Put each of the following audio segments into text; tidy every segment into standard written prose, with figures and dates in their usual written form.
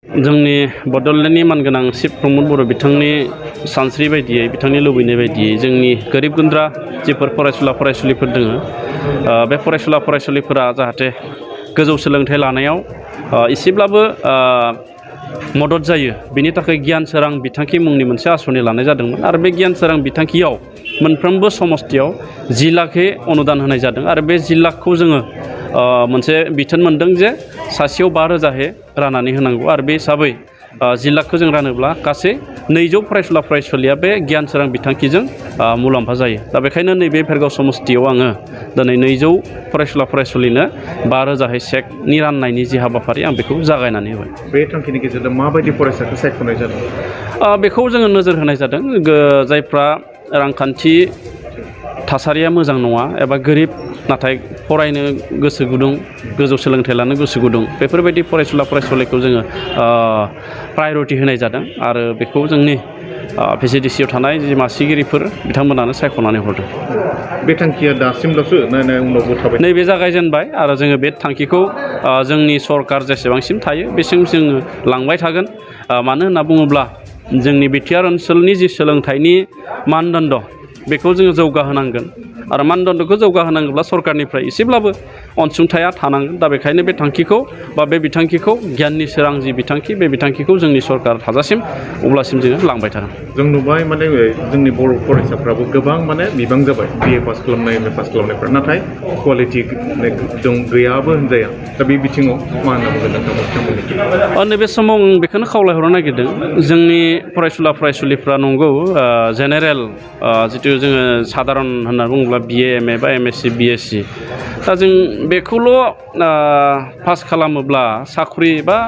जोंनि बड'लेण्डनि मानगोनां शिब प्रमद बर' बिथांनि सानस्रि बायदियै बिथांनि लुबैनाय बायदियै जोंनि गोरिब गुन्द्रा जिफोर फरायसुला फरायसुलिफोर दङ बे फरायसुला फरायसुलिफोरा जाहाथे गोजौ सोलोंथाइ लानायाव एसेब्लाबो मदद जायो बेनि थाखाय गियान सोरां बिथांखि मुंनि मोनसे आसनि लानाय जादोंमोन आरो बे गियान सोरां बिथांखियाव मोनफ्रोमबो समस्थियाव 10 लाखै अनुदान होनाय जादों आरो बे 10 लाखखौ जोङो मोनसे बिथोन मोनदों जे सासेयाव 5,000 राननानै होनांगौ आरो बे हिसाबै 10 लाखखौ जों रानोब्ला गासै 200 फरायसुला फरायसुलिया बे गियान सोरां बिथांखिजों मुलाम्फा जायो दा बेखायनो नैबे भेरगाव समस्थियाव आङो दिनै 200 फरायसुला फरायसुलिनो 5,000 सेकनि राननायनि जि हाबाफारि आं बेखौ जागायनानै होबाय। बे थांखिनि गेजेरजों माबायदि फरायसाखौ सायख'नाय जादों? बेखौ जोङो नोजोर होनाय जादों जायफ्रा रांखान्थि थासारिया मोजां नङा एबा गोरिब नाथाय फरायनो गोसो गुदुं गोजौ सोलोंथाइ लानो गोसो गुदुं बेफोरबायदि फरायसुला फरायसुलिखौ जोङो प्रायरिटि होनाय जादों आरो बेखौ जोंनि भिसिडिसिआव थानाय जि मासिगिरिफोर बिथांमोनानो सायख'नानै हरदों। बे थांखिया दासिमल'सो उनावबो थाबाय? नैबे जागायजेनबाय आरो जोङो बे थांखिखौ जोंनि सरकार जेसेबांसिम थायो बेसिम जोङो लांबाय थागोन मानो होनना बुङोब्ला जोंनि बिटिआर ओनसोलनि जि सोलोंथाइनि मानदण्ड बेखौ जोङो जौगाहोनांगोन आरो मानदण्डखौ जौगाहोनांगौब्ला सरकारनिफ्राय एसेब्लाबो अनसुंथाया थानांगोन दा बेखायनो बे थांखिखौ बा बे बिथांखिखौ गियाननि सोरां जि बिथांखि बे बिथांखिखौ जोंनि सरकार थाजासिम अब्लासिम जोङो लांबाय थागोन। जों नुबाय माने जोंनि बर' फरायसाफ्राबो गोबां माने बिबां जाबाय BA पास खालामनाय MA पास खालामनायफ्रा नाथाय कुवालिटि दं गैयाबो होनजाया दा बे बिथिङाव मा होनना बुंगोन नोंथांमोननि? नैबे समाव आं बेखौनो खावलायहरनो नागिरदों जोंनि फरायसुला फरायसुलिफ्रा नंगौ जेनेरेल जिथु जोङो साधारन होनना बुङोब्ला BA MA बा MSc BSc दा जों बेखौल' पास खालामोब्ला साख्रि बा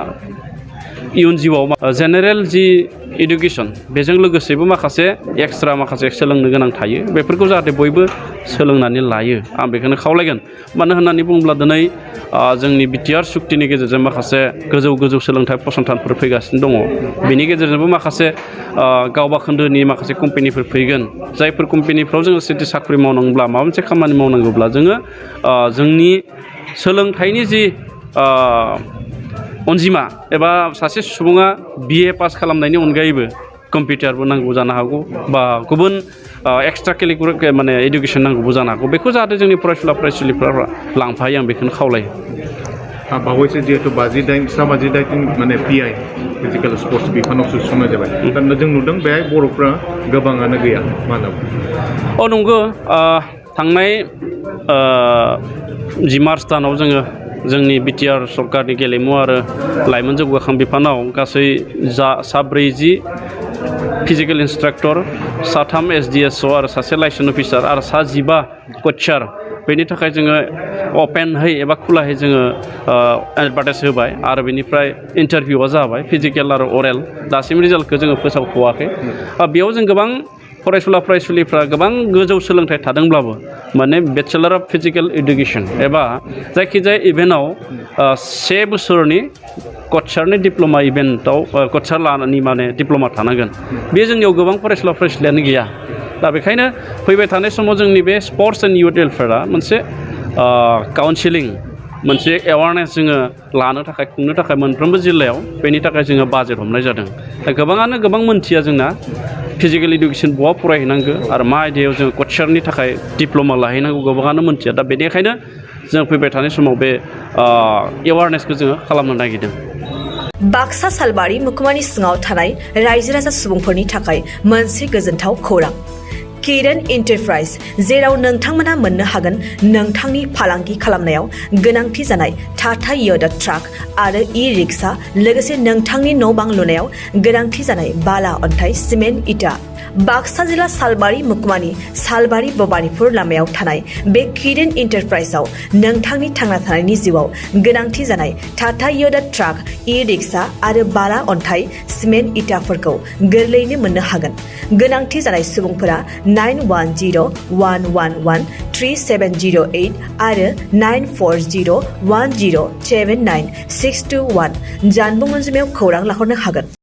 इयुन जिउआव जेनेरेल जि इडुकेसन बेजों लोगोसेबो माखासे एक्सट्रा माखासे सोलोंनो गोनां थायो बेफोरखौ जाहाथे बयबो सोलोंनानै लायो आं बेखौनो खावलायगोन मानो होननानै बुङोब्ला दिनै जोंनि बिटिआर सुक्तिनि गेजेरजों माखासे गोजौ सोलोंथाइ फसंथानफोर फैगासिनो दङ बेनि गेजेरजोंबो माखासे गावबा खोन्दोनि माखासे कम्पानिफोर फैगोन जायफोर कम्पानिफ्राव जोङो जुदि साख्रि मावनांगौब्ला माबा मोनसे खामानि मावनांगौब्ला जोङो जोंनि सोलोंथाइनि जि अनजिमा एबा सासे सुबुङा BA पास खालामनायनि अनगायैबो कम्पिउटारबो नांगौ जानो हागौ बा गुबुन एक्सट्रा कारिकुलार माने इडुकेसन नांगौबो जानो हागौ बेखौ जाहाथे जोंनि फरायसुला फरायसुलिफ्रा लांफायो आं बेखौनो खावलायो। बावैसो जिहेतु 58 माने PI फिजिकेल स्पर्ट्स बिफानाव सोसननाय जाबाय दा जों नुदों बेहाय बर'फ्रा गोबाङानो गैया मा होनना बुङो? नंगौ थांनाय जि मार्च दानाव जोङो जोंनि बिटिआर सरकारनि गेलेमु आरो लाइमोन जौगाखां बिफानाव गासै 40 फिजिकेल इन्सट्राक्टर 3 SDSO आरो सासे लाइसेन्स अफिसार आरो 15 कचार बेनि थाखाय जोङो अपेनहै एबा खुलाहै जोङो एडभार्टाइज होबाय आरो बेनिफ्राय इन्टारभिउआ जाबाय फिजिकेल आरो अरेल दासिम रिजाल्टखौ जोङो फोसावथ'वाखै बेयाव जों गोबां फरायसुला फरायसुलिफ्रा गोबां गोजौ सोलोंथाइ थादोंब्लाबो माने बेचेलर अफ फिजिकेल इडुकेसन एबा जायखिजाया इभेन्टआव 1 बोसोरनि कचारनि डिप्ल'मा इभेन्टआव कचार लानानै माने डिप्ल'मा थानांगोन बे जोंनियाव गोबां फरायसुला फरायसुलियानो गैया दा बेखायनो फैबाय थानाय समाव जोंनि बे स्पर्ट्स एन्ड इयुथ वेलफेयारा मोनसे काउन्सिलिं मोनसे एवारनेस जोङो लानो थाखाय खुंनो थाखाय मोनफ्रोमबो जिल्लायाव बेनि थाखाय जोङो बाजेट हमनाय जादों दा गोबाङानो गोबां मोनथिया जोंना फिजिकेल इडुकेसन बहा फरायहैनांगौ आरो मा आयदायाव जोङो कचारनि थाखाय डिप्ल'मा लाहैनांगौ गोबाङानो मोनथिया दा बेनिखायनो जों फैबाय थानाय समाव बे एवारनेसखौ जोङो खालामनो नागिरदों। बाक्सा सालबारि मुखुमानि सिङाव थानाय रायजो राजा सुबुंफोरनि थाखाय मोनसे गोजोनथाव खौरां किरण एन्टारप्राइज जेराव नोंथांमोना मोननो हागोन नोंथांनि फालांगि खालामनायाव गोनांथि जानाय टाटा य'दा ट्राक आरो ई-रिक्सा लोगोसे नोंथांनि न' बां लुनायाव गोनांथि जानाय बाला अन्थाइ सिमेन्ट इटा बाक्सा जिल्ला सालबारि मुखुमानि सालबारि भबानिपुर लामायाव थानाय बे किरण एन्टारप्राइजआव नोंथांनि थांना थानायनि जिउआव गोनांथि जानाय टाटा य'दा ट्राक ई-रिक्सा आरो बाला अन्थाइ सिमेन्ट इटाफोरखौ गोरलैयैनो मोननो हागोन गोनांथि जानाय सुबुंफोरा 9101113708 आरो 9401079621 जानबुं अनजिमायाव खौरां लाहरनो हागोन।